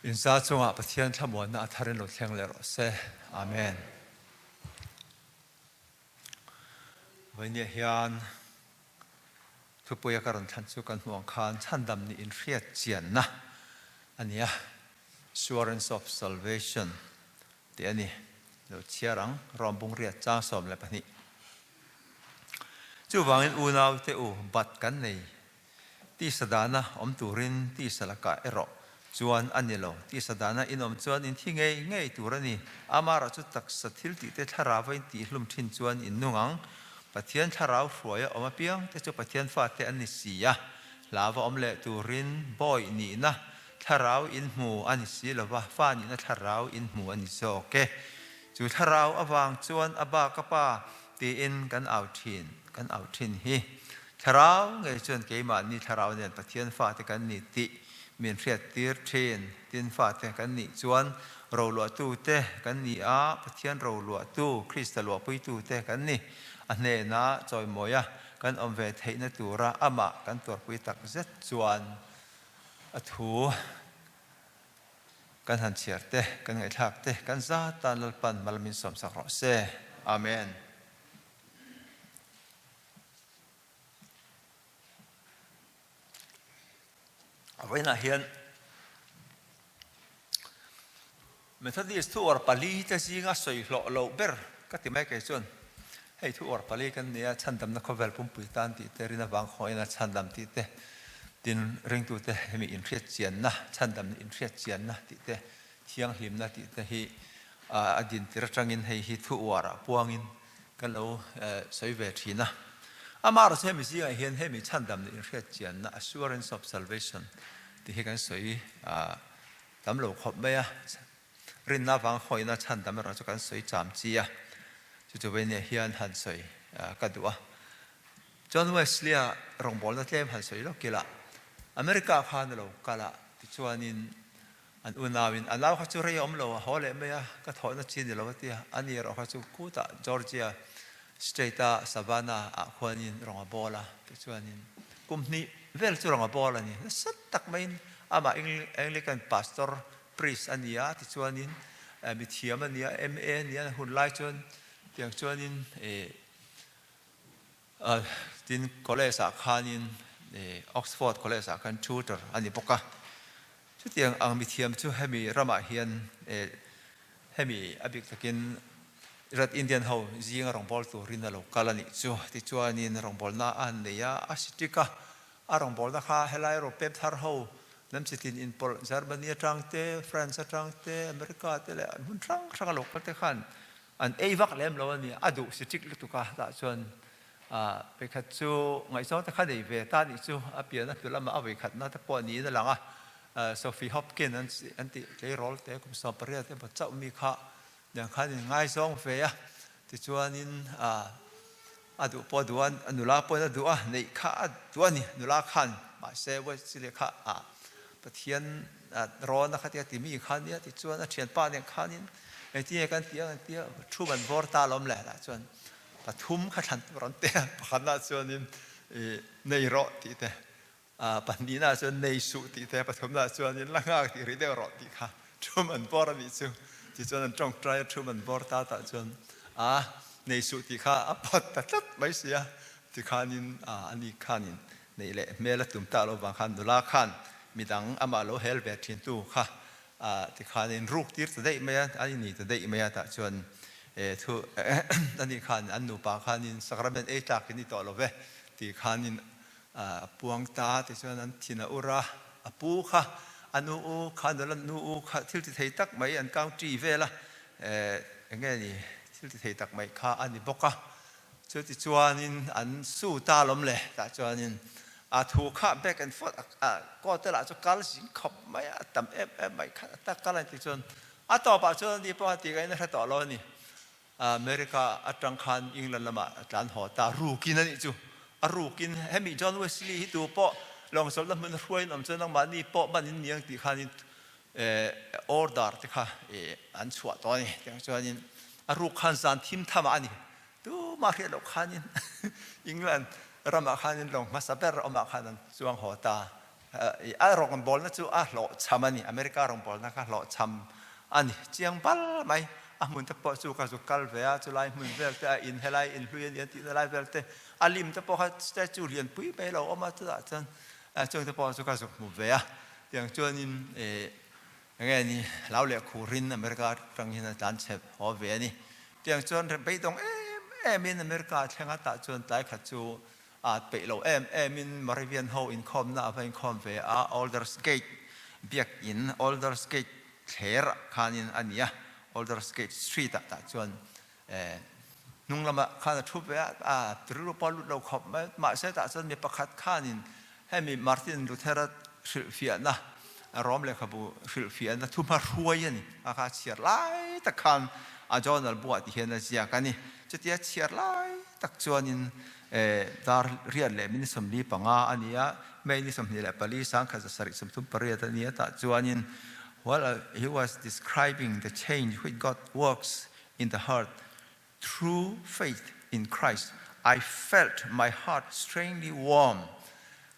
Inza chungah Pathian thlamuanna a tharin lo thleng leh rawh se. Amen. Vawinia hian thupuia ka rawn thlan chu kan hmuh ang khan chhandam nih inhriat chianna a ni a, Assurance of Salvation tih a ni. Lo chhiar ang, Rom bungriat chang 12. Chuvangin unaute u bat kan nei Tisa dana awm turin tisa lakah erawh chuan a ni lo. Tisa dana inawm chuan in thi ngei ngei tur a ni. Amaherawh chu taksa thil tihte thlarau a intihhlum thin chuan in nung ang. Pathian thlarau hruaia awm apiang te chu Pathian fate an ni si a. Hlauva awm leh turin bawi nihna thlarau in hmu a ni si lo va, fa nihna thlarau in hmu a ni zawk e. Chu thlarau avang chuan a ba ka pa tiin kan au thin, kan au thin hi. Thlarau ngei chuan keimahni thlarau nen Pathian fate kan ni tih min hriattir thin. Tin, fate kan nih chuan roluahtute kan ni a, Pathian roluahtu, Krista luahpuitute kan ni. A hnena chawimawia kan awm ve theihna tura amah kan tuarpui tak zet chuan a thu kan han chhiar te, kan ngaihthlak te, kan zat tan Lalpan mal min sawmsak rawh se. Amen. A vawiinah hian Methodist thu uar pali te zinga sawi hlawh loh ber ka ti mai kei chuan hei thu uar pali kan nia chhandamna khawvel pumpui tan tih te rin avang khaw ina chhandam tih te tin ringtute hemi inhriat chianna chhandamna inhriat chianna tih te thianghlimna tih te hi a dintir atangin hei hi thu uarah puangin Ka lo sawi ve thin a. Amaherawhchu hemi zingah hian hemi chhandam leh inhriatchianna, assurance of salvation, tih hi kan sawi tam lo khawp mai a. Rinna avanga khawihna chhandam erawh chu kan sawi cham chi a. Chu chu veinia hian han sawi ka duh a. John Wesley-a rawngbawlna tlem han sawi lawk ila, America khan a lo kal a, tichuanin An unauin a nau kha chu rei a awm lo, a haw leh mai a, ka thawhna chi ni lo a ti a, a ni erawh kha chu khutah Georgia State-a Savannah ah khuanin rawng a bawl a, tichuanin kum hnih vel chu rawng a bawl a ni. Nasa tak maiin amah Anglican pastor priest a ni a, tichuanin mithiam a ni a, MA a ni a, hun lai chuan tiang chuanin Tin, college ah khanin Oxford College ah khan tutor a ni bawk a. Chutiang ang mithiam chu hemi ramah hian hemi a bik takin Red Indian ho zinga rawngbâwl turin a lo kal a nih chu. Tichuanin rawngbâwlna a han nei a, a si ṭik a. A rawngbâwlna kha helai ro pem thar ho hnam chitin inpawlh Germany aṭang te, France aṭang te, America te leh hmun hrang hrang a lo kal te khan An ei vak lem lo a ni, a duh si ṭik lutuk a, tah chuan vawikhat chu ngaihzawng te kha nei ve ta nih chu a pian a hnu lamah a vawikhatna te pawh niin a lang a, Sophie Hopkin an tih tleirawl te kum 18 emaw chauh mi kha nen khan in ngaizawng ve a, tichuanin a duh pawh a duh a, a nula pawhin a duh a, neih kha a duh a ni, nula khan mahse Wesley kha Pathian rawn a kha tia timi kha nia tichuan a thianpa nen khanin engtin nge kan tih ang engtia thu kan vawr ta alawm le lah chuan pathum kha thlan tur an te a, pakhatna chuanin nei rawh tih te, pahnihna chuan nei suh tih te, pathumna chuanin la nghak tih rih deuh rawh tih kha thu an vawr a nih chu. Tichuan an tawngtai a thu an vawr ta tah chuan a nei suh tih kha a pawt ta tlat mai si a, tikhanin ani khanin Neih leh hmel a tum tak loh vang khan nula khan midang amah lo hel ve thin tu kha tikhan in ruk tir ta daih mai a, an innih ta daih mai a tah chuan thu ani khan an nupa khanin sacrament ei tlak in ni tawh lo ve tih khanin a puang ta tichuan an thin a ur a, a pu kha a nu u kha nula nu u kha thil ti thei tak mai an county vel a enge ni thil ti thei tak mai kha a ni bawk a. Chutichuanin an su ta lawm le, tah chuanin a thu kha back and forth a court te lah chu kal zing khawp mai a, a tam em em mai kha tak kal a ni tichuan a tawpah chuan ani pawh a tih ka in a hre tawh lo a ni. America atang khan England lamah a tlan haw ta rukin a nih chu, a rukin hemi John Wesley hi tu pawh lawngchawlhna hmun a hruaiin awm chuan nangmahni pawh man in ni ang tih khanin order te kha an chhuah tawh a ni. Tiang chuanin a ruk khan zan thim tham ah a ni. Tumah hriat loh khanin England ramah khanin lawng hmasa ber awmah khan an chuang haw ta. A rawngbawlna chu a hlawhchham a ni. America rawngbawlna kha hlawhchham a ni chiang bal mai. A hmun te pawh chu ka zuk kal ve a, chulai hmun vel te a in helai in hlui a ni an tihna lai vel te, a lim te pawh kha statue lian pui mai lo awm a, chutah chuan chung te pawh chu ka zuk hmu ve a. Tiang chuanin enge ni hlau leh khurin America atang hian a tlan chhe haw ve a ni. Tiang chuan beidawng em em in America thleng a tah chuan tlai khat chu A peih lo em em in Moravian ho inkhawmna a va inkhawm ve a, Aldersgate biakin Aldersgate thler ah khanin a ni a, Aldersgate Street ah tah chuan hnung lamah khan a thu ve a, a rilru pawh a lut lo khawp mai, mahse tah chuan mi pakhat khanin hemi Martin Luther-a hrilhfiahna Rom lehkhabu hrilhfiahna thuhma hruai a ni, a kha chhiar lai tak khan a journal buah ti hian a ziak a ni, chutia chhiar lai tak chuanin dar riat leh min 45 a ni a, May ni 24 1738 a ni a tah chuanin while he was describing the change which God works in the heart through faith in Christ, I felt my heart strangely warm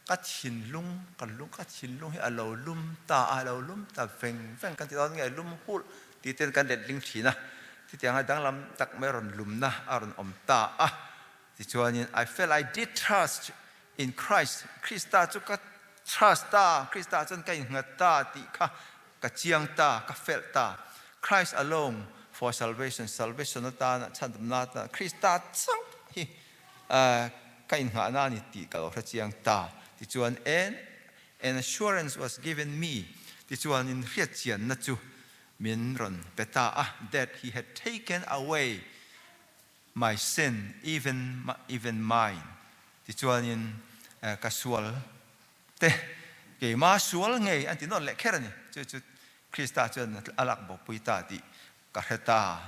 ka thinlung ka lung ka thinlung hi a lo lum ta a lo lum ta veng veng kan ti dawn nge lum hulh tih ten kan letling thin a chutianga danglam tak mai rawn lumna a rawn awm ta a tichuanin I felt I did trust in Christ Krista chu ka trust ta Krista chuan ka innghat ta tih kha ka chiang ta ka felt ta Christ alone for salvation salvation atana chhandamna atana Krista chauh hi ka inngahna a ni tih ka lo hre chiang ta tichuan and an assurance was given me tichuanin hriatchianna chu min rawn pe ta a that he had taken away my sin even even mine tichuanin ka sual te keima sual ngei an ti nawn leh kher a ni. Chu chu Krista chuan a lak bopui ta tih ka hre ta.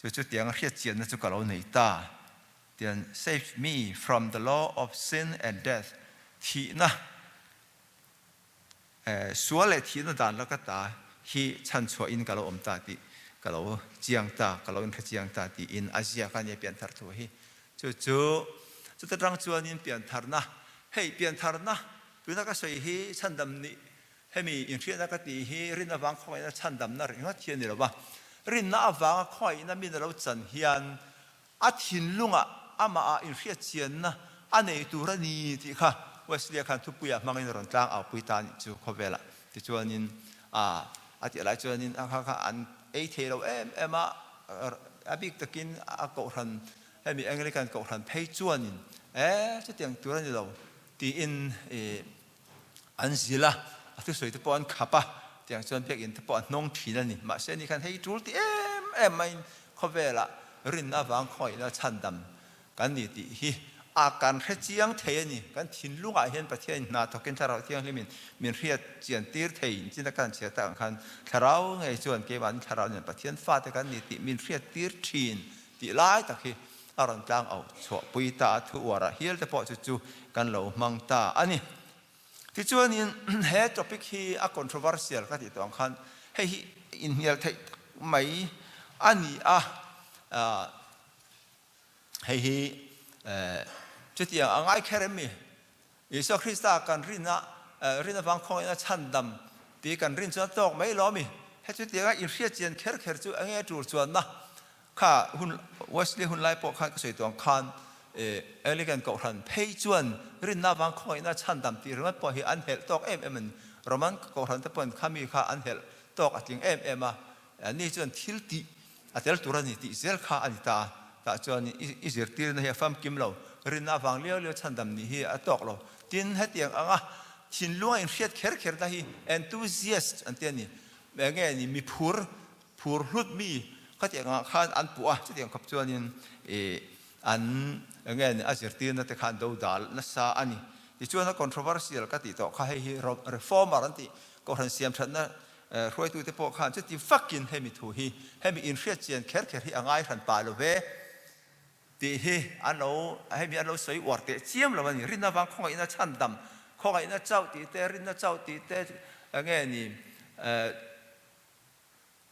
Chu chu tianga hriatchianna chu ka lo nei ta. Tian save me from the law of sin and death thihna Sual leh thihna dan laka ta hi chhanchhuahin ka lo awm ta tih ka lo chiang ta, ka lo inhre chiang ta tiin a ziak a nia pianthar thu hi. Chu chu chuta tang chuanin piantharna, hei piantharna tuna ka sawi hi chhandam nih hemi inhriatna ka tih hi rin avang khawngaihna chhandamna ringawt hi a ni lo va, rinna avanga khawngaihna min a lo chan hian A thinlungah amahah inhriatchianna a nei tur a ni tih kha Wesley-a khan thupuiah hmangin a rawn tlang aupui ta a nih chu khawvelah. Tichuanin a a tih lai chuanin a kha kha an ei thei lo em em a, a bik takin a kohhran hemi Anglican kohhran phei chuanin e chutiang tur a ni lo tiin i an zil a, a thusawi te pawh an khap a, tiang chuan biakinn te pawh a hnawng thin a ni. Mahse ni khan hei tul ti em em maiin khawvelah rinna avang khawngaihna chhandam kan ni tih hi a kan hre chiang thei a ni. Kan thinlungah hian Pathianin hna thawkin Thlarau Thianghlimin min hriat chian tir thei chin a kan chhiar tak ang khan Thlarau ngei chuan keimahni Thlarau nen Pathian fate kan ni tih min hriat tir thin tih lai tak hi a rawn tlang auh chhuahpui ta a, thu uarah hial te pawh chu chu kan lo hmang ta a ni. Tichuanin he topic hi a controversial ka tih tawh ang khan hei hi inhnial theih tak mai a ni a, hei hi chutiang a ngai kher em mi? Isua Krista kan rin a, rin avang khawngaihna chhandam tih kan rin chuan a tawk mai lo ami? He chutianga inhriatchian kher kher chu enge tur chuanna kha hun Wesley hun lai pawh khan ka sawi tawh ang khan Anglican kohhran phei chuan rinna avang khawngaihna chhandam tih ringawt pawh hi an helh tawk em em a ni. Roman kohhran te pawhin khami kha an helh tawk a tling em em a, ni chuan thil tih A tel tur a ni tih zel kha a ni ta a, tah chuan i zirtirna hi a famkim lo, rinna avang liau liau chhandam nih hi a tawk lo. Tin, hetiang anga thinlunga inhriat kher kherna hi enthusiast an ti a ni, enge ni mi phur, phur hlut mi khatiang angah khan an puh a, chutiang khawp chuanin i an enge ni a zirtirna te kha an do dal nasa a ni. Tichuan a controversial ka tih tawh kha hei hi reformer an tih kohhran siamthatna Hruaitute pawh khan chuti vakin hemi thu hi, hemi inhriatchian kher kher hi a ngai hran pah lo ve tih hi an lo, hemi an lo sawi uar teh chiam lo a ni. Rinna vang khawngaihna chhandam, khawngaihna chauh tih te, rinna chauh tih te, enge ni,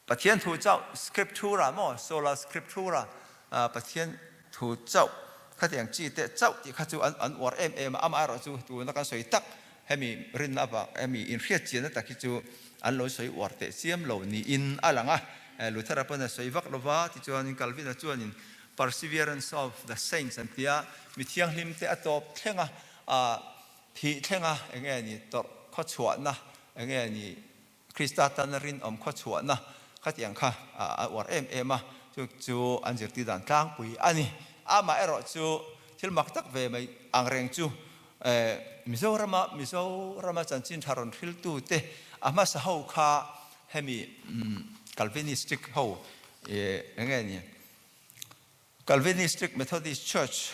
Pathian thu chauh, scriptura maw, sola scriptura, Pathian thu chauh, khatiang chi te chauh tih kha chu an uar em em a, amaherawhchu tuna kan sawi tak. Hemi rinna avang hemi inhriat chianna tak hi chu an lo sawi uar teh chiam lo niin a lang a. Luther-a pawn a sawi vak lo va, tichuanin Calvin-a chuanin Perseverance of the Saints an ti a, mi thianghlimte a tawp thleng a, thih thleng a eng nge ni tawrh khawchhuahna eng nge ni Krista tana rinawm khawchhuahna khatiang kha a uar em em a, chu chu an zirtir dan tlangpui a ni. Amaherawh chu thil mak tak ve mai ang reng chu Mizorama Mizorama chanchin tha rawn hriltute a hmasa ho kha hemi Calvinistic ho eng nge ni Calvinistic Methodist Church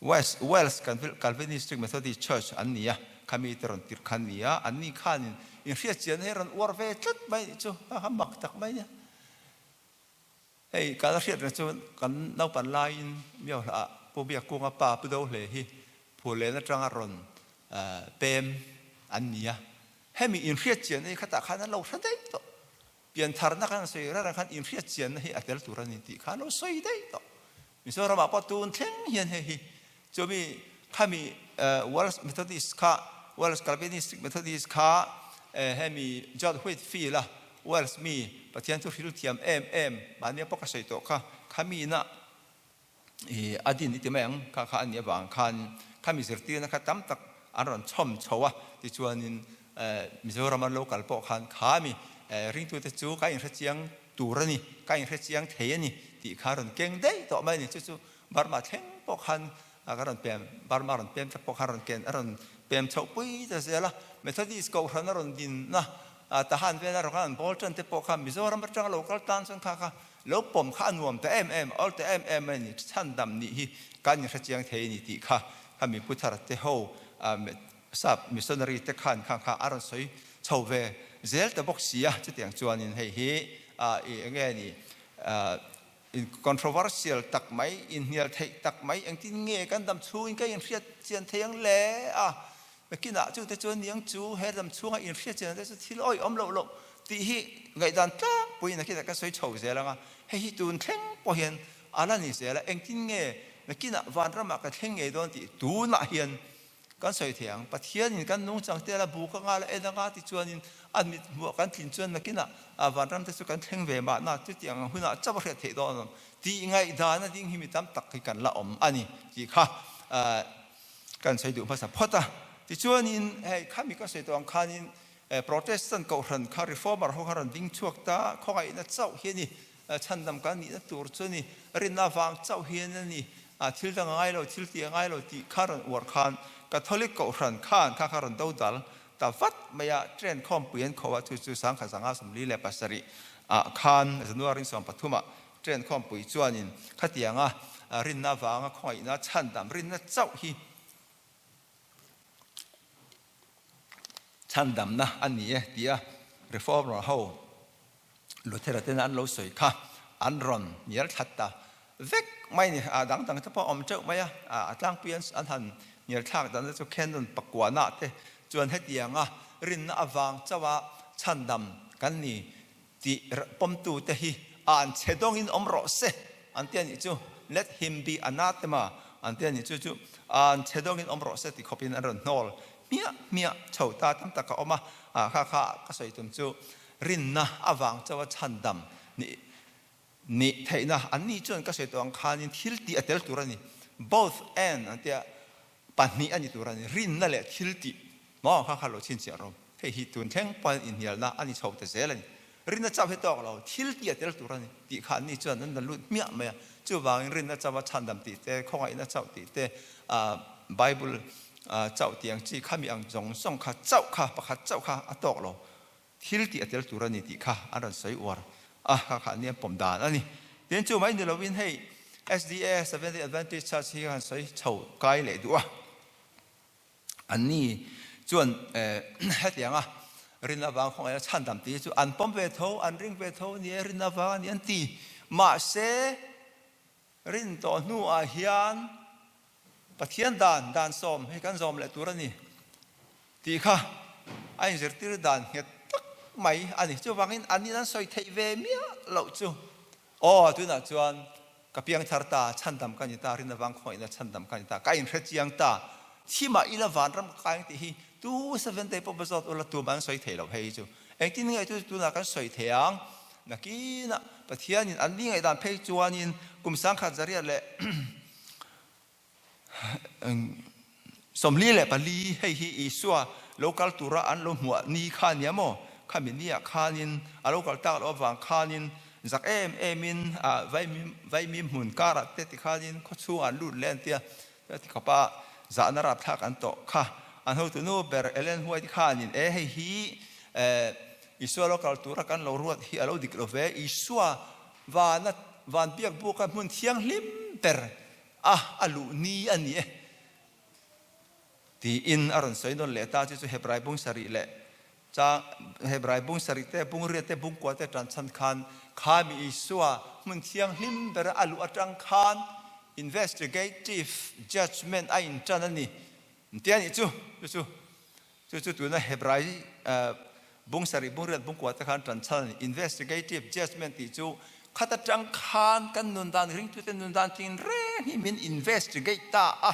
West Wales Calvinistic Methodist Church an ni a, khami te rawn tirh kha an ni a, anni khanin inhriatchian hi rawn uar ve tlat mai nih chu a mak tak mai nia. Hei kan hriat reng chu kan naupan laiin Miohla Pu Biakkunga pa Pu Dohle hi Phullen atanga rawn pem an ni a, hemi inhriatchian hi khatah khan an lo hre daih tawh. Piantharna khan sawi reng reng khan inhriatchianna hi a tel tur a ni tih kha an lo sawi daih tawh. Mizoramah pawh tun thleng hian hei hi chumi khami Welsh Methodist kha Welsh Calvinistic Methodist kha hemi John Whitfield a Welsh mi Pathian chu hril thiam em em mahnia pawh ka sawi tawh kha khami na I a din i ti mai ang kha kha a nih avang khan khami zirtirna kha tam tak an rawn chhawm chho a, tichuanin Mizoram an lo kal pawh khan khami ringtute chu ka inhre chiang tur a ni, ka inhre chiang thei a ni tih kha rawn keng daih tawh mai a ni. Chu chu Burma thleng pawh khan ka rawn pem, Burma rawn pem te pawh khan rawn ken a rawn pem chhoh pui ta zel a, Methodist kohhran a rawn dinna Tahan vela rawn an bawl tan te pawh kha Mizoram atanga lo kal tan chuan kha kha Lo pawm kha a nuam ta em em, awl ta em em a ni, chhandam nih hi kan inhre chiang thei a ni tih kha kha mi pu thar te ho sap missionary te khan kha kha a rawn sawi chho ve zel ta bawk si a, chutiang chuanin hei hi i enge ni in controversial tak mai, inhnial theih tak mai, engtin nge kan dam chhungin ka inhriat chian thei ang le a, Nakinah chute chuan niang chu he ram chhunga inhriat chian te chu thil awih awm loh loh tih hi ngaihdan tlangpuiin nakinah kan sawi chho zel ang a, hei hi tun thleng pawh hian a la ni zel a, engtin nge nakinah vanramah ka thleng ngei dawn tih tunah hian kan sawi thei ang. Pathianin kan nungchang te la buk anga la en anga tichuanin a mit hmuh kan tlin chuan nakinah vanram te chu kan thleng ve mahna chutiang ang hunah chauh a hriat theih dawn a awm tih ngaihdan a ding hi mi tam tak hi kan la awm a ni tih kha Kan sawi duh hmasa phawt a. Tichuanin hei khami ka sawi tawh ang khanin Protestant kohhran kha Reformer ho kha rawn ding chhuak ta, khawngaihna chauh hi a ni, chhandam kan nihna tur chu a ni, rinna vang chauh hian a ni, thil dang a ngai lo, thil tih a ngai lo tih kha rawn uar khan Catholic kohhran khan kha kha rawn do dal ta vat mai a, train khawmpui an kho a, chu chu 1957 ah khan January 13 ah Train khawmpui chuanin khatianga rinna avanga khawngaihna chhandam rinna chauh hi chhandamna a ni e tia Reformer ho Luthera tena an lo sawi kha an rawn hnial thlat ta vek mai a ni. A dang dang te pawh a awm teuh mai a, a tlangpui an han hnial thlak dan te chu Canon pakuana te chuan hetianga rinna avang chauha chhandam kan ni Tih pawmtute hi an chhe dawngin awm rawh se an ti a nih chu, Let him be anathema an ti a nih chu, chu an chhe dawngin awm rawh se ti khawpin an rawn hnawl hmiah hmiah chho ta tam tak a awm a, kha kha ka sawi tum chu rinna avang chauha chhandam nih nih theihna an nih chuan ka sawi tawh ang khanin thil tih a tel tur a ni, both and an tia. 2 a ni tur a ni, rinna leh thil tih maw kha kha lo chhinchhiah rawm. Hei hi tun thleng pawn inhnialna a ni chho ta zel a ni. Rinna chauh hi tawk lo, thil tih a tel tur a ni tih kha anni chuan an la lut hmiah mai a. Chuvangin rinna chauh a chhandam tih te, khawngaihna chauh tih te, Bible chauh tih ang chi khami ang zawng zawng kha chauh kha pakhat chauh kha a tawk lo. Thil tih a tel tur a ni tih kha an rawn sawi uar a, kha kha an pawm dan a ni. Tin, chu mai ni lovin hei SDA, Seventh Day Adventist Church hi han sawi chho kai leh duh a. Anni chuan hetianga rin avang khawngaihna chhandam tih hi chu an pawm ve tho, an ring ve tho ni e, rin avang a ni an ti. Mahse, Rin tawh hnuah hian Pathian dan, dan sawm hi kan zawm leh tur a ni tih kha a inzirtir dan nghet tak mai a ni. Chuvangin an in an sawi theih ve miah loh chu, Aw, tunah chuan ka piang thar ta, chhandam ka ni ta, rin avang khawngaihna chhandam ka ni ta, ka inhre chiang ta. Thi mah ila vanram ka kai ang tih hi tu Seventh-day pawh va zawt ula tumah an sawi thei lo hei chu. Engtin nge chu tunah kan sawi thei ang? Nakinah Pathianin an ni ngaihdan phei chuanin kum sangkhat zariat leh 44 hei hi Isua lo kal tura an lo hmuah ni kha nia maw? Khami niah khanin a lo kal tak loh avang khanin zak em emin vaimim hmun karah te tikhanin khawchhungah an lut leh an tia. Ti khawpa zahna rapthlak an tawh kha. An hotu nu ber Ellen White khanin e hei hi Isua lo kal tura kan lo ruat hi a lo dik lo ve, Isua vana van biak buka hmun thianghlim ber a a luh ni a ni e tiin a rawn sawi nawn leh ta. Chu chu Hebrai bung sarih leh Chang Hebrai bung sarih te, bung riat te, bung kua te tan chhan khan kha mi Isua hmun thianghlim bera a luh atang khan investigative judgement a intan a ni. Tia nih chu, chu chu, chu chu tuna Hebrai bung sarih, bung riat, bung kua te khan tan chhan a ni. Investigative judgement tih chu khat atang khan kan nun dan, ringtute nun dan tin reng hi min investigate ta a.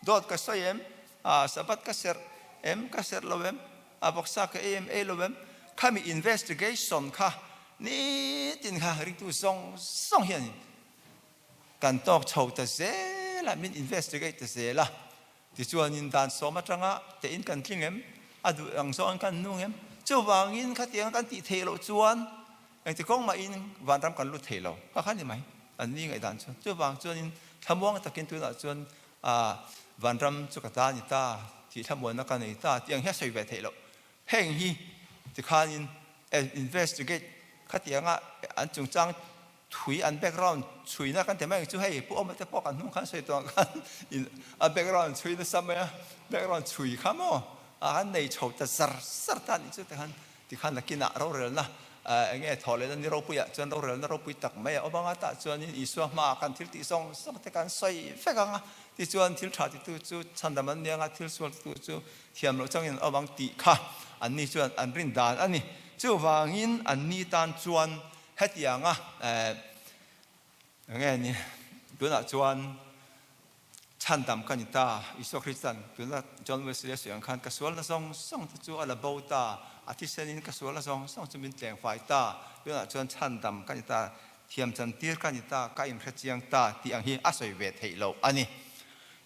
Dawt ka sawi em? A Sabbath ka serh em? Ka serh lo em? A vawksa ka ei em? Ei lo em? Khami investigation kha nitin kha ringtu zawng zawng hian kan tawk chho ta zel a, min investigate ta zel a. Tichuanin dan sawm atanga tein kan tling em? A duh ang zawngin kan nung em? Chuvangin khatianga kan tih theih loh chuan Engti kawng mahin vanram kan lut thei lo kha kha ni mai an ni ngaihdan chuan. Chuvang chuanin thlamuang takin tunah chuan vanram chu ka ta ni ta tih thlamuanna ka nei ta tih ang hi a sawi ve theih loh. Heng hi tikhanin investigate khatianga an chungchang thui an background chhuina kan ti mai ang chu hei Pu Awma te pawh kan hnung khan sawi tawh ang khan a background chhui nasa mai a, background chhui kha maw an nei chho ta zar zar ta nih chu tikhan Tikhan nakinah rorelna eng nge thawh lehna ni ropuiah chuan rorelna ropui tak mai a awm anga tah chuanin Isua hmaah kan thil tih zawng zawng te kan sawi vek ang a, tichuan thil tha titu chu chhandam an ni anga thil sual titu chu thiam loh changin an awm ang tih kha anni chuan an rin dan a ni. Chuvangin anni tan chuan hetianga eng nge ni tunah chuan Chhandam ka ni ta, Isua Kristan tuna John Wesley a sawi ang khan ka sualna zawng zawng te chu a la bo ta, a thisenin ka sualna zawng zawng chu min tleng fai ta, tunah chuan chhandam ka ni ta, thiam chantir ka ni ta, ka inhre chiang ta tih ang hi a sawi ve theih loh a ni.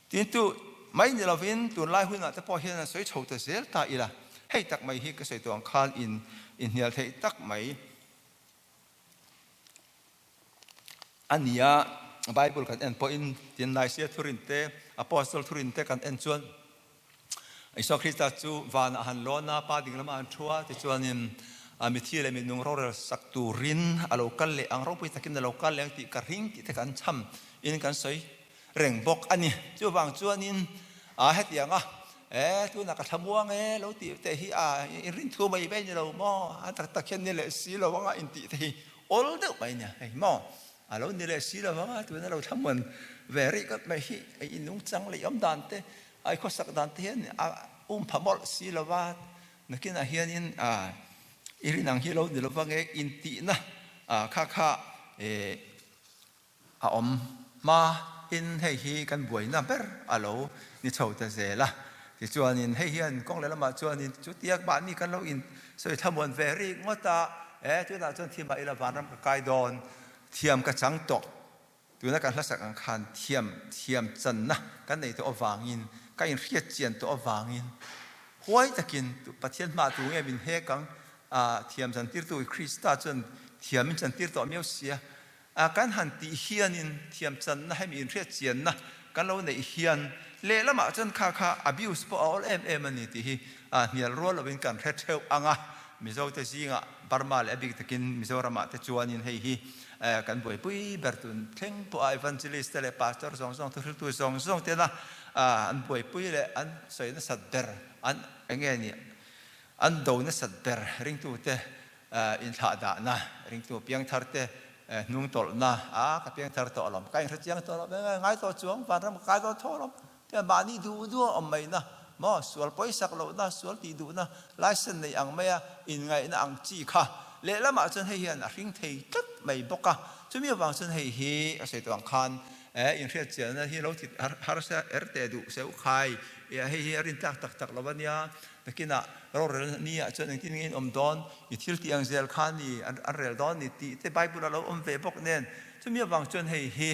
Tin tu mai ni lovin tunlai hunah te pawh hian an sawi chho ta zel ta ila, hei tak mai hi ka sawi tawh ang khan in inhnial theih tak mai. A nia, Bible kan en pawhin tin Nicaea thurin te, Apostle thurin te kan en chuan Isua Krista chu vanah han lawn a, Pa ding lamah han thu a, tichuanin mithi leh minung rorel sak turin a lo kal leh ang, ropui takin a lo kal leh ang tih ka ring tih te kan cham in kan sawi reng bawk a ni. Chuvang chuanin a hetiang a, e tunah ka thlamuang e lo tih te hi a inrin thu mai mai ni lo maw, a tak tak hian ni leh si lo anga intih te hi awl deuh mai nia hei maw, a lo ni leh si lo anga tuna lo thlamuan ve rih kawt mai hi a inungchang leh awm dan te, a khawsak dan te hian a um pha mawlh si lo va, nakinah hianin a i rin ang hi lo ni lo va nge intihna kha kha e A awm hma in hei hi kan buaina ber a lo ni chho ta zel a, tichuanin hei hian kawng leh lamah chuanin chutiang mahni kan lo in sawi thlamuan ve rik ngawt a, e tunah chuan thimah ila vanram ka kai dawn, thiam ka chang tawh, tuna kan hlasak ang khan thiam thiam channa kan nei tawh avangin ka inhriat chian tawh avangin huai takin Pathian hmaah tu nge min hek ang, thiam chantirtu Krista chuan thiam min chantir tawh miau sia. A kan han tih hianin thiamchanna hemi inhriatchianna kan lo neih hian lehlamah chuan kha kha abuse pawh a awl em em a ni tih hi hnial rual lovin kan hre theuh ang a. Mizote zingah Burma leh a bik takin Mizoramah te chuanin hei hi kan buaipui ber tun thleng pawh a evangelist te leh pastor zawng zawng thuhriltu zawng zawng tena an buaipui leh an sawi nasat ber an eng nge ni an do nasat ber ringtute Inthlah dahna, ringtu piangthar te hnung tawlhna, a ka piangthar tawh alawm, ka inhre chiang tawh alawm, eng ngai tawh chuang, vanram ka kai dawn tho alawm, tia mahni duh duh a awm maina, maw sual pawisak lohna, sual tih duhna, license nei ang maia inngaihna ang chi kha lehlamah chuan hei hian a hring thei tlat mai bawk a, chumi avang chuan hei hi a sawi tawh ang khan inhriatchianna hi lo ti harsa er teh duh seuh khai. Hei hi a rintlak tak tak lo a nia, nakinah rorel ni ah chuan engtin nge in awm dawn, i thil tih ang zel kha ni an rel dawn ni tih te Bible a lo awm ve bawk nen, chumi avang chuan hei hi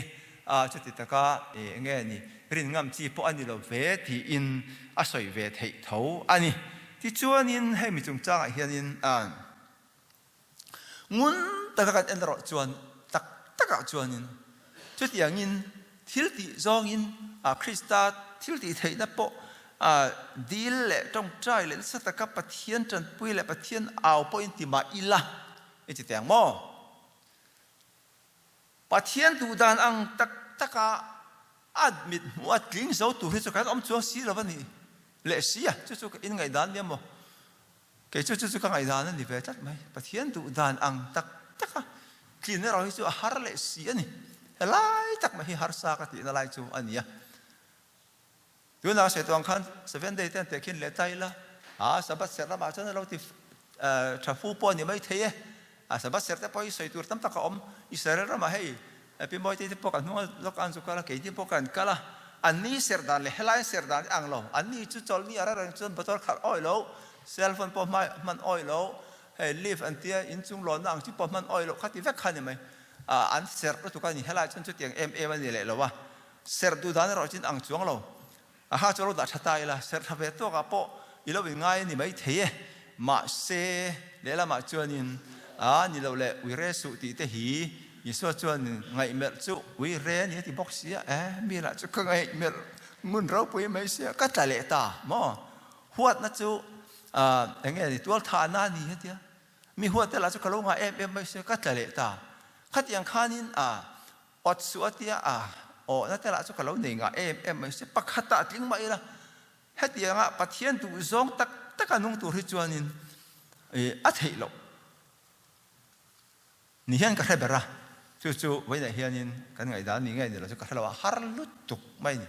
chuti taka enge ni rin ngam chi pawh a ni lo ve tiin a sawi ve theih tho a ni. Tichuanin hei mi chungchangah hianin Ngun taka kan en erawh chuan tak takah chuanin chutiangin thil tih zawngin Krista thil tih theihna pawh dil leh tawngtai leh nasa taka Pathian tanpui leh Pathian au pawhin ti mah ila i ti teh ang maw? Pathian duh dan ang tak taka a mit hmuh a tling zo tur hi chu kan awm chuang si lo a ni leh si a, chu chu ka inngaihdan nia maw? Kei chu chu chu ka ngaihdan a ni ve tlat mai. Pathian duh dan ang tak taka tlin erawh hi chu a har leh si a ni. Helai tak mai hi harsa ka tihna lai chu a ni a. Tunah sawi tawh ang khan Seven Day te an tehkhin leh ta ila, a Sabbath serh lamah chuan a lo ti tha fu pawh a ni mai thei e. A Sabbath serh te pawh hi sawi tur tam tak a awm. Israel ramah hei Pi Mawite te pawh kan hnung lawk an zu kal a, keini pawh kan kal a. An ni serh dan leh helai serh dan hi ang lo. An ni chu chawlhni a reng chuan motor khalh awih lo, cell phone pawh hman awih lo, hei lift an tia inchung lawnna ang chi pawh hman awih lo kha ti vek kha a ni mai. An serh lutuk a ni. Helai chuan chutiang em em a ni leh lo a. Serh duh dan erawh chin ang chuang lo. A ha chu lo dah tha ta ila, serh tha ve tawkah pawh i lo inngai a ni mai thei e. Mahse, lehlamah chuanin, A ni lo le, ui re suh tih te hi Isua chuan ngaihmelh chu ui re a ni a ti bawk sia. E, mi lah chu ka ngaihmelh ngun ropui mai sia, ka tla leh ta maw? Huatna chu eng nge ni, tualthahna a ni a tia. Mi huat te lah chu ka lo ngah em em mai sia, ka tla leh ta. Khatiang khanin a Awt suh a tia a, awhna te lah chu ka lo nei ngah em em mai se, pakhatah a tling mah ila, hetianga Pathian duh zawng tak taka nung tur hi chuanin a theih loh ni hian ka hre ber a, chu chu vawiinah hianin kan ngaihdan ni ngei ni lo chu ka hre lo a, har lutuk mai a ni.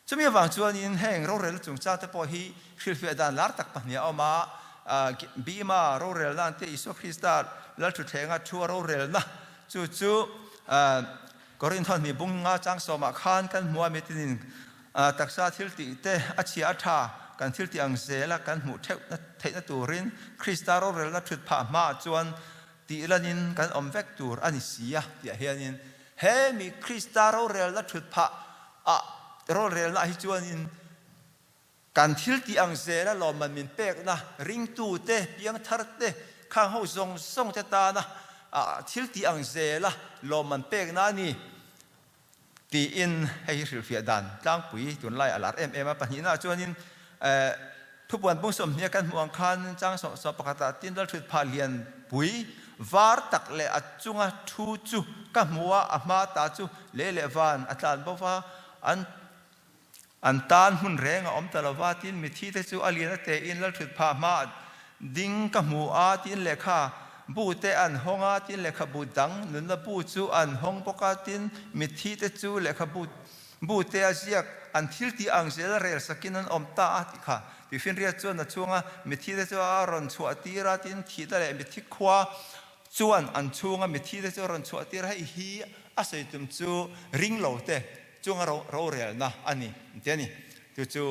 Chumi avang chuanin heng rorelna chungchang te pawh hi hrilhfiah dan lar tak pahnih a awm a, Bima rorelna an tia Isua Krista Lalthutthlenga thu a rorelna chu chu Korintho hnih bung nga chang sawmah khan kan hmu a, mitinin taksa thil tih te a chhia a tha kan thil tih ang zela kan hmuh theuh theihna turin Krista rorelna thut phah hmaah chuan tih lanin kan awm vek tur a ni si a tihah hianin he mi Krista rorelna thut phah ah rorelna ah hi chuanin kan thil tih ang zela lawmman min pekna ringtute, piangtharte, khang ho zawng zawng te tana thil tih ang zela lawmman pekna a ni Tiin hei hi hrilhfiah dan tlangpui tunlai a lar em em a. Pahnihnaah chuanin thupuan bung 20 a kan hmuh ang khan chang sawh pakhatah tin lalthut phah lian pui var tak leh a chunga thu chu ka hmu a, a hma ta chu lei leh van a tlan bo va, an An tan hmun reng a awm ta lo va, tin mithi te chu a lian a tein lalthut phah hma ding ka hmu a, tin lehkha bu te an hawng a, tin lehkhabu dang nunna bu chu an hawng bawk a, tin mithi te chu lehkhabu bu te a ziak an thil tih ang zel rel sakin an awm ta a tih kha. Tuifinriat chuan a chhunga mithi te chu a rawn chhuah tir a, tin thihna leh mithi khua chuan an chhunga mithi te chu a rawn chhuah tir a, hei hi a sawi tum chu ring lo te Chunga rorelna a ni ti a ni. Chu chu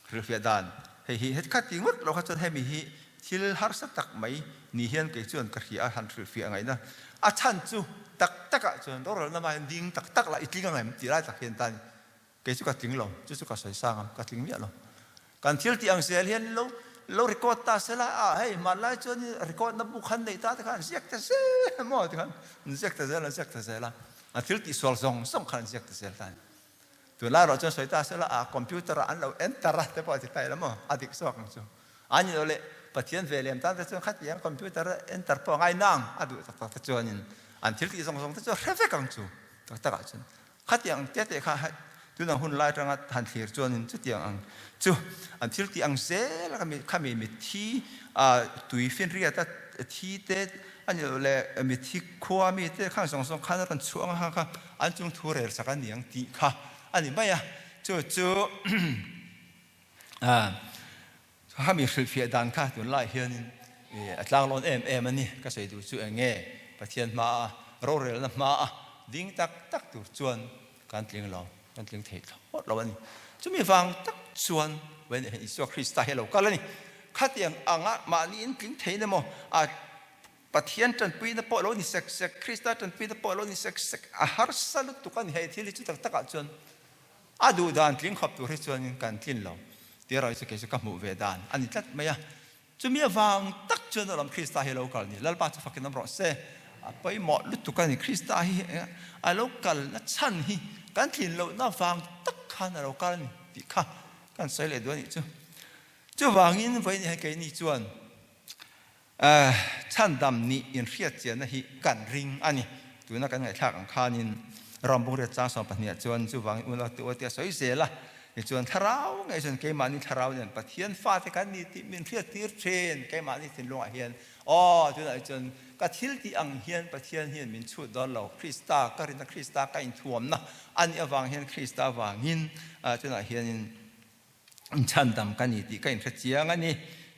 hrilhfiah dan hei hi heti khat ti ngawt lo kha chuan hemi hi thil harsa tak mai ni hian kei chuan ka hria a, han hrilhfiah ngaihna a chhan chu tak takah chuan rorelna hma hian ding tak tak lah i tling ang em tih lai tak hian ta a ni. Kei chu ka tling lo, chu chu ka sawi sang ang, ka tling miah lo. Kan thil tih ang zel hian lo lo record ta sela, a hei hmanlai chuan record na bu khan nei ta te khan an ziak ta zel maw ti khan an ziak ta zel an ziak ta zel a, an thil tih sual zawng zawng khan an ziak ta zel ta a ni. Tunlai erawh chuan sawi ta sela, a computer ah an lo enter a te pawh a ti ta ila maw, a dik zawk ang chu. A ni lo le, Pathian ve lem tan te chuan khatiang computer a enter pawh a ngai nang a duh tak tak te chuanin an thil tih zawng zawng te chu a hre vek ang chu tak tak ah chuan. Khatiang te te kha tunang hun lai atanga han thlir chuanin chutiang ang chu an thil tih ang zel a khami mitthi tui finriat a thi te a ni loh leh mitthi khua mi te khang zawng zawng khan a rawn chhuah ang a kha an chung thu rel sak a ni ang tih kha a ni mai a chu chu Khami hrilhfiah dan kha tunlai hianin a tlanglawn em em a ni. Ka sawi duh chu eng nge? Pathian hmaa rorelna hmaa ding tak tak tur chuan kan tling lo, kan tling thei thlawt lo a ni. Chumi vang tak chuan Vawiin hian Isua Krista hi a lo kal a ni. Khatiang anga mahni in tling thein emaw, a Pathian tanpuina pawh lo ni sek sek, Krista tanpuina pawh lo ni sek sek, a harsa lutuk a ni. Hei thil hi chu tak takah chuan a duh dan tling khawp tur hi chuanin kan tlin lo tih erawh hi chu kei chu ka hmuh ve dan a ni tlat mai a. Chumi avang tak chuan alawm Krista hi a lo kal ni. Lalpa chu fakin awm rawh se. A pawimawh lutuk a ni. Krista hi a lo kalna chhan hi kan tlin lohna avang tak khan a lo kal a ni tih kha kan sawi leh duh a nih chu. Chuvangin vawiin hian keini chuan Chhandam nih inhriatchianna hi kan ring a ni. Tuna kan ngaihthlak ang khanin Ram Bungriat chang 12 ah chuan chuvangin unau te uate a sawi zel a, tichuan thlarau ngei chuan keimahni thlarau nen Pathian fate kan ni tih min hriattir thin keimahni thinlungah hian aw tunah hi chuan ka thil tih ang hian Pathian hian min chhut dawn lo, Krista ka rinna Krista ka inthuamna a nih avang hian Krista vangin tunah hianin Inchhandam ka ni tih ka inhre chiang a ni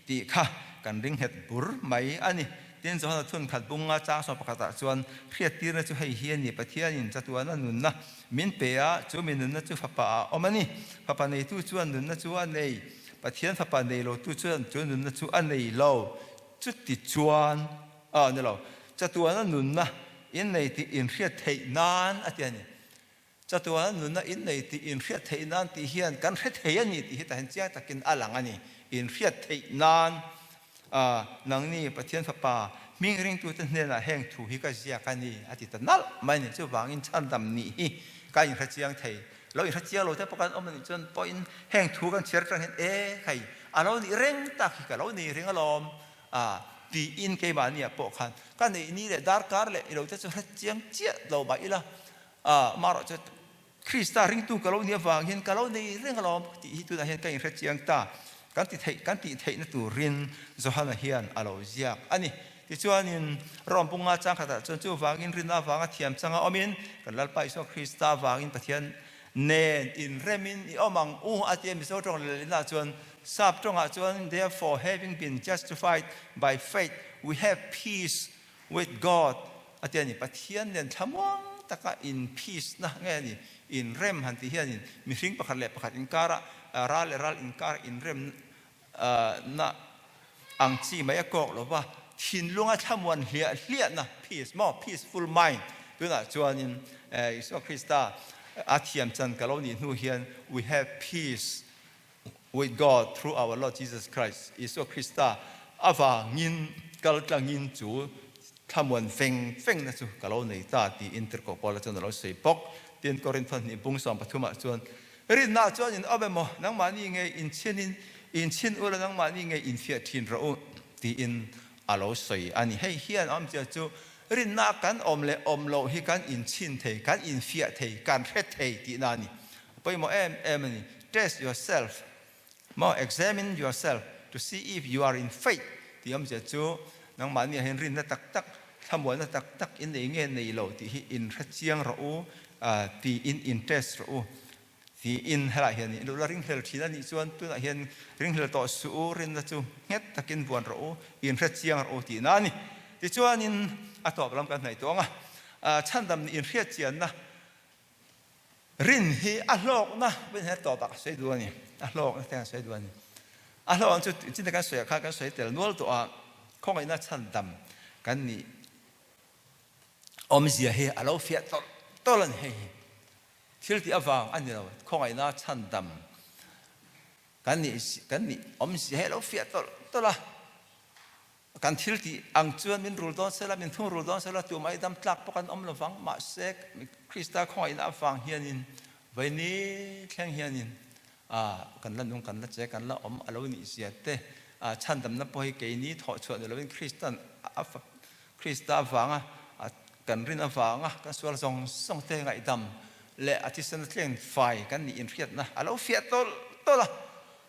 tih kha kan ring nghet bur mai a ni. Tin, Johana thunkhat bunga chang 11 ah chuan hriattirna chu hei hi a ni, Pathianin chatuana nunna min pe a, chu mi nunna chu Fapa ah a awm a ni. Fapa neitu chuan nunna chu a nei, Pathian Fapa nei lotu chuan chu nunna chu a nei lo. Chuti chuan, ah ni lo, chatuana nunna in nei tih inhriat theih nan a ti a ni. Chatuan nunna innei tih inhriat theih nan tih hian kan hre thei a ni tih hi tahin chiang takin a lang a ni. Inhriat theih nan nangni Pathian Fapa hming ringtute hnenah heng thu hi ka ziak a ni a ti ta nalh mai a ni. Chuvangin chhandam nih hi ka inhre chiang thei lo. Inhre chiang lo te pawh kan awm a nih chuan pawhin heng thu kan chhiar atang hian e hei a lo nih reng tak hi ka lo nei reng alawm tiin keimahniah pawh khan ka neih ni leh darkar leh ilo te chu hre chiang chiah lo mah ila A, amaherawh chu Krista ringtu ka lo nih avangin ka lo nei reng alawm tih hi tunah hian ka inhre chiang ta. Kan ti theih, kan tih theihna turin Johana hian a lo ziak a ni. Tichuanin Rom bunga chang khatah chuan chuvangin rinna avanga thiam changa awmin kan Lalpa Isua Krista avangin Pathian nen inremin i awm ang u a ti a. Mizo tawng lehlinah chuan Sap tawngah chuan Therefore having been justified by faith we have peace With God a ti a ni. Pathian nen thlamuang taka in peace na nge a ni, in rem han tih hianin mihring pakhat leh pakhat inkara ral leh ral inkar inrem na ang chi mai a kawk lo va, thinlunga thlamuan hliah hliah na peace maw, peaceful mind tunah chuanin Isua Krista a thiam chan ka lo nih hnu hian we have peace With God through our Lord Jesus Christ, Isua Krista avangin kal tlangin chu thlamuan feng fengna chu ka lo nei ta tiin Tirhkoh Paula chuan a lo sawi bawk. Tin, Korinth hnih bung 13 ah chuan, Rinna chuan in awm emaw, nangmahni ngei inchhinin inchhin ula nangmahni ngei infiah thin rawh u tiin a lo sawi a ni. Hei hian awmzia chu rinna kan awm leh awm loh hi kan inchhin thei, kan infiah thei, kan hre thei tihna a ni. A pawimawh em em a ni. Test yourself, maw examine yourself to see if you are in faith tih awmzia chu nangmahni ah hian rinna tak tak, thlamuanna tak tak in nei nge nei lo tih hi inhre chiang rawh u tiin in test rawh u. Tiin helaiah hian in lo la ringhlel thin a nih chuan tunah hian ringhlel tawh suh u, rinna chu nghet takin vuan rawh u, inhre chiang rawh u tihna a ni. Tichuanin a tawp lam kan hnaih tawh ang a, chhandam nih inhriat chianna rin hi a hlawkna pawhin hian tawpah ka sawi duh a ni, a hlawkna te kan sawi duh a ni. A hlawkna chu chinta kan sawiah khan kan sawi tel nual tawh a, khawngaihna chhandam kan nih awmzia hi a lo fiah tawlh tawlh a ni hei hi. Thil tih avang a ni lo, khawngaihna chhandam kan nih kan nih awmzia hi a lo fiah tawlh tawlh a. Kan thil tih ang chuan min rul dawn sela, min thung rul dawn sela, tumah i dam tlak pawh kan awm lo vang. Mahse, Krista khawngaihna avang hianin vaini thleng hianin kan la nung, kan la che, kan la awm a lo nih zia te, chhandamna pawh hi keini thawh chhuah ni lovin Kristan a Krista avanga kan rin avanga kan sual zawng zawng te ngaihdam leh a thisen a tleng fai kan nih inhriatna a lo fiah tawlh tawlh a,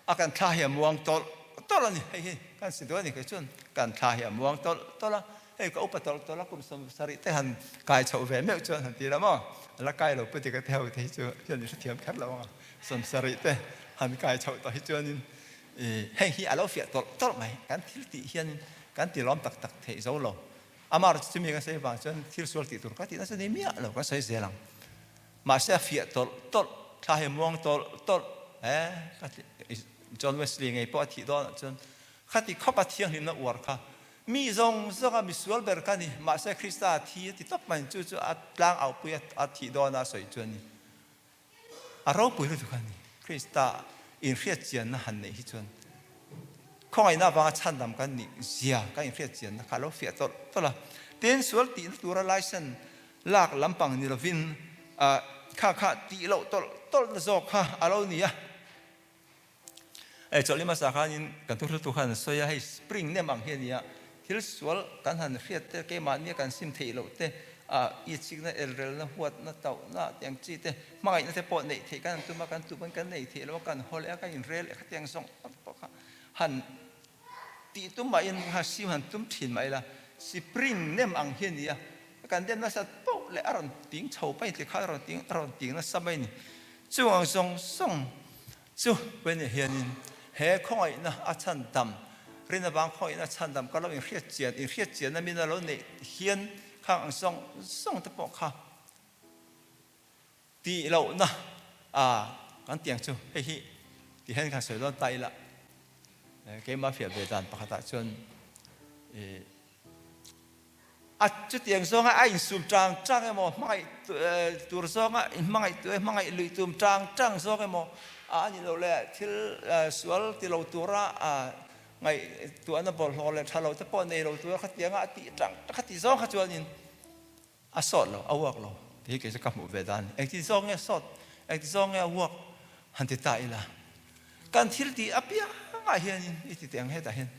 a kan thla hi a muang tawlh tawlh a ni. Hei hi kan si duh a ni kei chuan kan thla hi a muang tawlh tawlh a, hei ka upa tawlh tawlh a kum 70 te han kai chhoh ve meuh chuan han ti la maw, a la kai lo pu dik a te ho te hi chu hian i hrethiam kher lo ang a, 70 te han kai chhoh tawh hi chuanin Heng hi a lo fiah tawlh tawlh mai. Kan thil tih hian kan ti lawm tak tak theih zo lo. Amah erawh chu chumi kan sawi vang chuan thil sual tih tur ka tih nasa ni miah lo kan sawi zel ang. Mahse a fiah tawlh tawlh, thla hi a muang tawlh tawlh. E, John Wesley ngei pawh a thih dawnah chuan khati khawpa thianghlimna uar kha mi zawng zawnga misual ber ka ni, mahse Krista a thi a ti tawp mai, chu chu a tlang aupui a thih dawna a sawi chu a ni. A ropui lutuk a ni. Krista inhriatchianna han neih hi chuan khawngaihna avanga chhandam kan nih zia kan inhriatchianna kha a lo fiah tawlh tawlh a. Tin, sual tihna tura license lak lampang ni lovin kha kha tih loh tawlh tawlhna zawk kha a lo ni a. Hei chawlh hmasa khanin kan thuhriltu khan an sawi a, hei spring nem ang hi a ni a, thil sual kan han hriat te, keimahnia kan sim theih loh te, ah itsikna, elrelna, huatna, tauhna tih ang chi te, hmangaihna te pawh neih theih kan han tum a, kan tum pawn kan nei theih lo a, kan haw leh a, kan inrel leh khatiang zawng zawng te pawh kha han tih tum mahin kha sim han tum thin mah ila, spring nem ang hi a ni a, kan dem nasat poh leh a rawn ting chho mai ti kha a rawn ting a rawn ting nasa mai a ni. Chung ang zawng zawng Chu pawimawh hianin he khawngaihna a chhandam, rin avang khawngaihna a chhandam ka lo inhriat chian, inhriat chianna min a lo neih hian khang ang zawng zawng te pawh kha tih lohna a kan tiang chu hei hi ti hian kan sawi dawn ta ila keimah fiah ve dan pakhatah chuan ih A chutiang zawnga a insum tang tang emaw, hmangaih tur zawnga inhmangaih tu hmangaih luih tum tang tang zawng emaw a ni lo le, thil sual ti lo tura ngaihtuahna bawlhhlawh leh tha lo te pawh nei lo tura khatianga a tih tang khati zawng kha chuanin a sawt lo, a uak lo tih hi kei chu ka hmuh ve dan a ni. Engti zawng nge sawt, engti zawng nge a uak han ti ta ila, kan thil tih apiangah hianin i ti teh ang hetah hian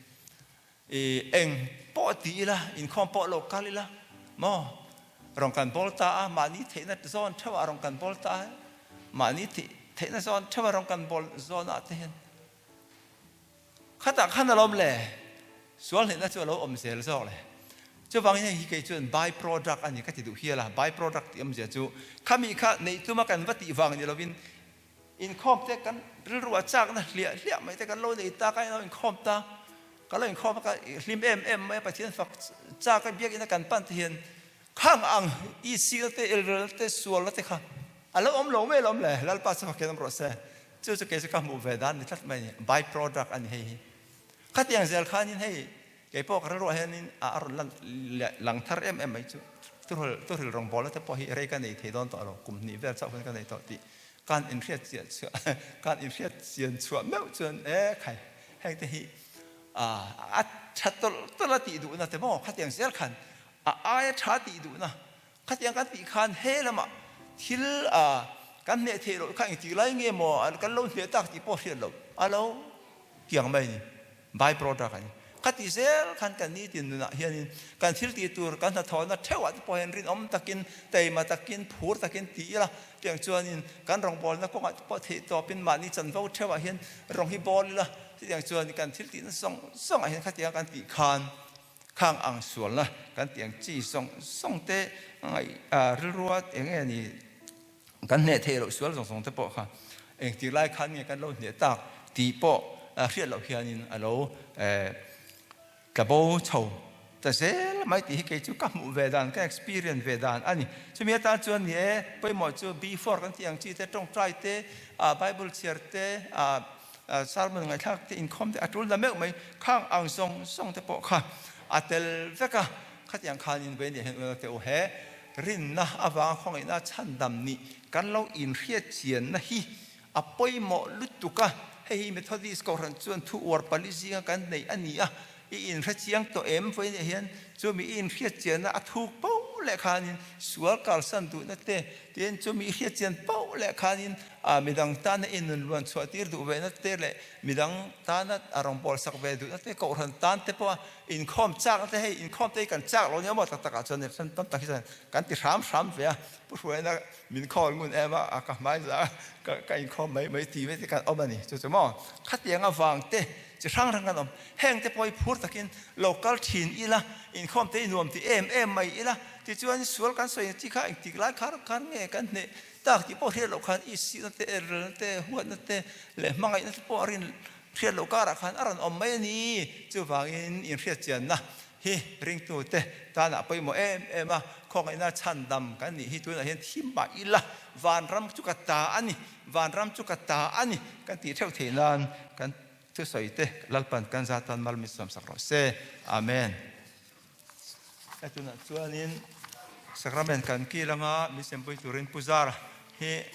I eng pawh ti ila, inkhawm pawh lo kal ila maw? Rawn kan bawl ta a, mahni theihna zawn theuh ah rawn kan bawl ta a, mahni theihna zawn theuh ah rawn kan bawl zawn ah te hian khatah khan a lawm le, sual hnehna chu a lo awm zel zawk le. Chuvangin hei hi kei chuan by product a ni ka ti duh hial a, by product tih awmzia chu khami kha neih tuma kan va tih vang ni lovin Inkhawm te kan rilru a chakna hliah hliah mai te kan lo nei ta, ka lo inkhawm ta, ka lo inkhawm a ka hlim em em mai a, Pathian fak chak a biakina kan pan te hian khang ang isina te elrelna te sualna te kha a lo awm lo mai alawm le, Lalpa chu fakin awm rawh se. Chu chu kei chu ka hmuh ve dan ni tlat mai a ni, by product a ni hei hi. Khatiang zel khanin hei Kei pawh ka rilruah hianin a rawn lan lang thar em em mai chu thuhril rawngbawlna te pawh hi rei ka nei thei dawn tawh lo, kum hnih vel chauh hian ka nei tawh tih kan inhriat chian chhuah kan inhriat chian chhuah meuh chuan e khai heng te hi a tha tawlh tawlh a tih duhna te maw khatiang zel khan a aia tha tih duhna khatiang kan tih khan he lamah thil kan hneh theih loh kha engtik lai nge maw kan lo hneh tak tih pawh hriat loh a lo tiang mai a ni. By product a ni. Khati zel khan kan nitin nunah hianin kan thil tih tur kan hnathawhna theuhah te pawh hian rinawm takin, taima takin, phur takin ti ila tiang chuanin kan rawngbawlna kawngah te pawh theih tawpin mahni chanvo theuhah hian rawng hi bawl ila chutiang chuan kan thil tihna zawng zawngah hian khatianga kan tih khan khang ang sualna kan tih ang chi zawng zawng te ngaih rilrua eng nge ni Kan hneh theih loh sual zawng zawng te pawh kha engtir lai khan nge kan lo hneh tak tih pawh hriat loh hianin a lo tla bo chho ta zel mai tih hi kei chu ka hmuh ve dan, ka experience ve dan a ni. Chumi atan chuan ni e, pawimawh chu before kan tih ang chi te, tawngtai te, Bible chhiar te, sermon ngaihthlak te, inkhawm te a tul na meuh mai khang ang zawng zawng te pawh kha a tel vek a, khatiang khanin vei nia hian unau te u he Rinna avanga khawngaihna chhandam nih kan lo inhriat chianna hi a pawimawh lutuk a, hei hi Methodist Kohhran chuan thu uar pali zinga kan neih a ni a, i inhre chiang tawh em? Vawiinah hian chumi i inhriat chianna a thuk poh leh khanin sual kalsan duhna te, tin chumi i hriat chian poh leh khanin midang tana i nun luan chhuah tir duh vehna te leh midang tana a rawngbawlsak ve duhna te, Kohhran tan te pawha Inkhawm chak te hei inkhawm te hi kan chak lo nia maw tak takah chuan hran tam tak hi chuan kan ti hram hram ve a, Pu Hruaina min call ngun em a, ka hmai za ka ka inkhawm mai mai ti ve te kan awm a ni chu chu maw khatiang avang te chi hrang hrang kan awm heng te pawh hi phur takin lo kal thin ila inkhawm te hi nuam ti em em mai ila tichuan sual kan sawi chi kha engtik lai khar khar nge kan hneh tak tih pawh hriat loh khan isihna te elrelna te huatna te leh hmangaihna te pawh a rin. Hriat loh karah khan a rawn awm mai a ni. Chuvangin inhriatchianna hi ringtute tanah pawimawh em em a, khawngaihna chhandam kan nih hi tunah hian thim mah ila, vanram chu ka ta a ni, vanram chu ka ta a ni kan tih theuh theih nan kan thusawi te Lalpan kan za tan mal min sawmsak rawh se. Amen. Hei tunah chuanin Sacrament kan kil anga min sempui turin Pu Zara hi.